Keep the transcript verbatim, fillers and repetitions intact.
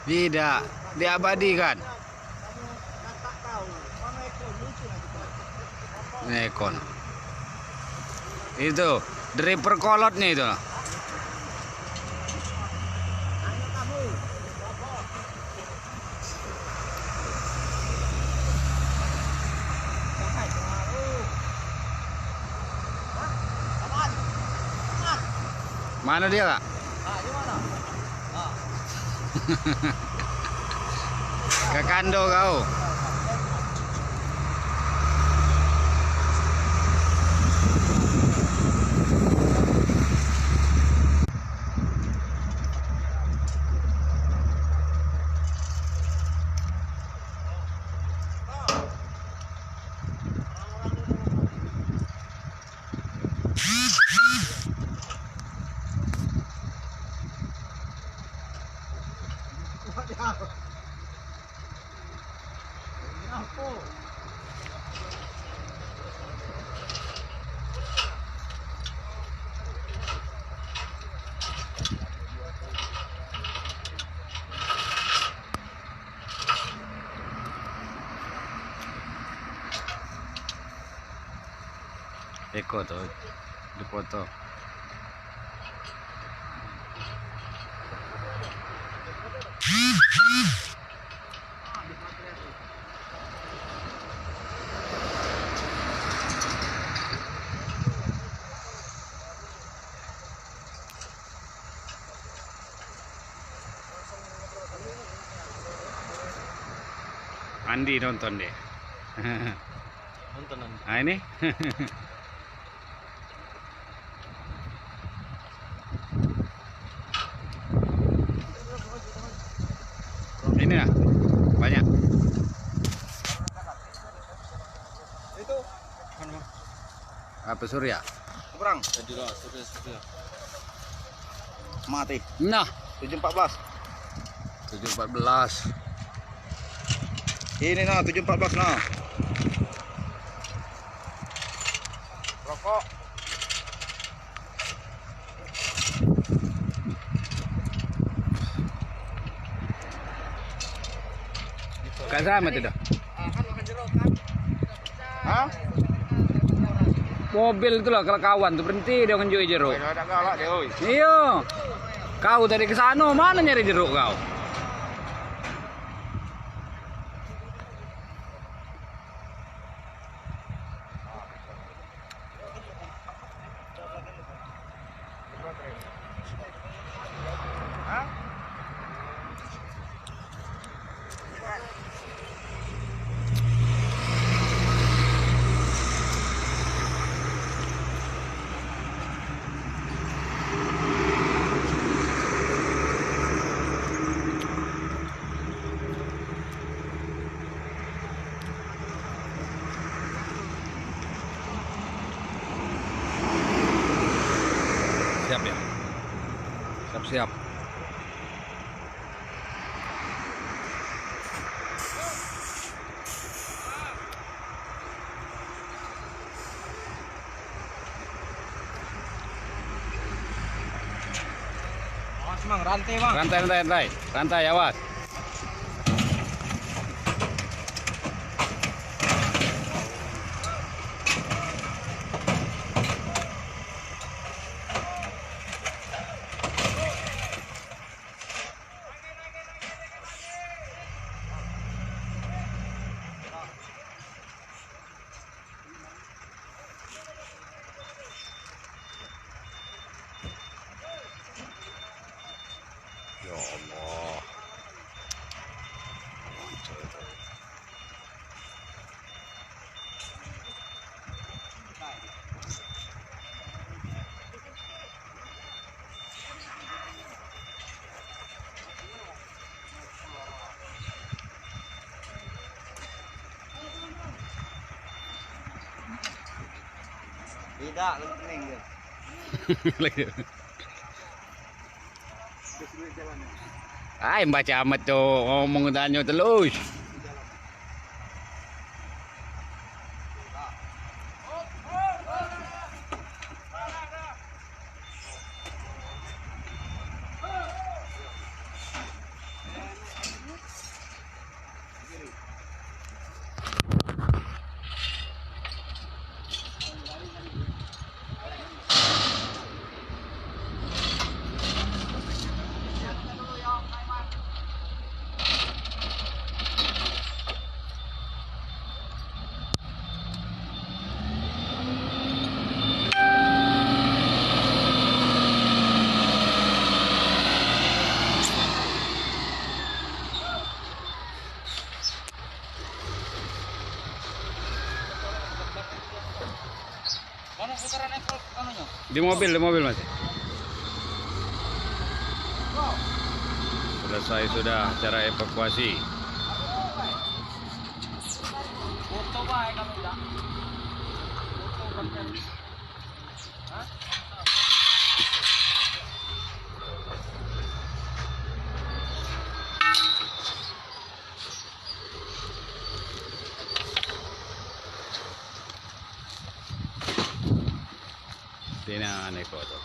Tidak diabadikan. Nekon. Itu driver kolotnya itu. Mano dio, Kak? Kekando kau. Eko tu dipoto. Andi nonton deh. Nonton, nonton. Nah, ini. Ini lah. Banyak. Itu. Mana, Bang? Apa surya? Kurang. Tadi lah, surya, surya. Mati. Nah. Tujuh empat belas. Tujuh empat belas. Ini nah, tujuh empat belas nah. Rokok. Kak Slamet itu dah. Hah? Mobil itulah kalau kawan tu berhenti dia ngenjuk jeruk. Dah galak dia, oi. Iyo. Kau tadi ke sana, mana nyari jeruk kau? Siap, ya. Siap-siap. Awas, Mang, rantai, Mang. Rantai, rantai, rantai. Rantai, awas. Ya Allah. Beda lagi pening dia. Ai, baca amat tu, ngomong tanyo terus. Di mobil, di mobil masih. Selesai sudah acara evakuasi. Sini ane kau tu.